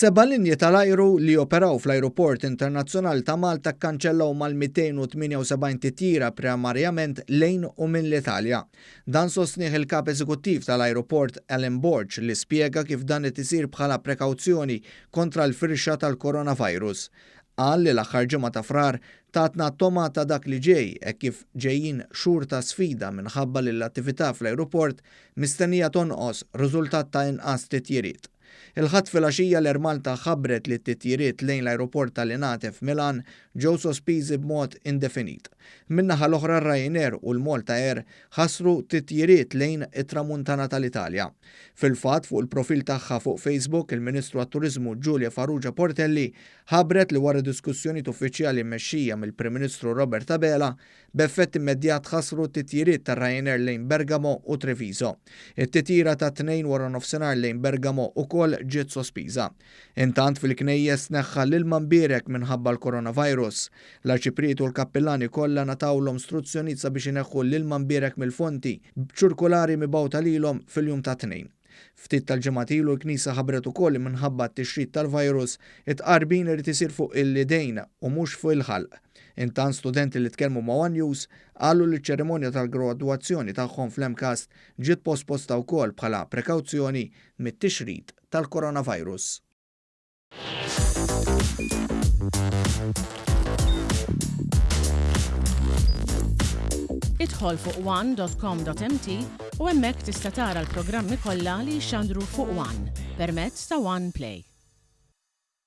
Seba' linji tal-ajru li joperaw fl-Ajruport Internazzjonali ta' Malta kkanċellaw mal-278 titjira primarjament lejn u minn l-Italja. Dan sostnieh il-Kap Eżekuttiv tal-Ajruport Alan Borg li spjega kif dan qed isir bħala prekawzjoni kontra l-firxa tal-coronavirus. Qal li l-aħħar ġimgħa ta' Frar tatna togħma ta' dak li ġej hekk kif ġejjin xhur ta' sfida minħabba li l-attività fl-ajruport mistennija tonqos riżultat ta' inqas titjiriet. Il-Ħadd filgħaxija l-Air Malta ħabbret li t-titjiriet lejn l-ajruport ta' Linate f'Milan ġew sospiżi b'mod indefinit. Min-naħa l-oħra r-Ryanair u l-Malta Air ħassru titjiriet lejn it-Tramuntana tal-Italja. Fil-fatt, fuq il-profil tagħha fuq Facebook, il-Ministru għat-Turiżmu Julia Farrugia Portelli ħabbret li wara diskussjonijiet uffiċjali mmexxija mill-Prim Ministru Robert Abela, B'effett immedjat tħassru t-titjiriet ta' Ryanair lejn Bergamo u Treviso. It-titjira tat-Tnejn waranofsinhar lejn Bergamo ukoll ġiet sospiża. Intant fil-knejjes tneħħa l-ilma mbierek minħabba l-coronavirus. L-arċipriet u l-kappillani kollha ngħatawlhom struzzjonijiet sabiex ineħħu l-ilma mbierek mill-fonti b'ċirkulari mibgħuta lilhom fil-jum tat-Tnejn. Ftit tal-ġimgħat ilu l-Knisja ħabbret ukoll li minħabba t-tixrid tal-virus, it-tqarbin irid isir fuq il-idejn u mhux fuq il-ħalq. Intant studenti li tkellmu ma' one News qalu li ċ-ċerimonja tal-gradwazzjoni tagħhom fl-MCAST ġiet posposta wkoll bħala prekawzjoni mit-tixrid tal-coronavirus. Idħol fuq one.com.mt u hemmhekk tista' tara l-programmi kollha li jixxandru fuq One permezz ta' One Play.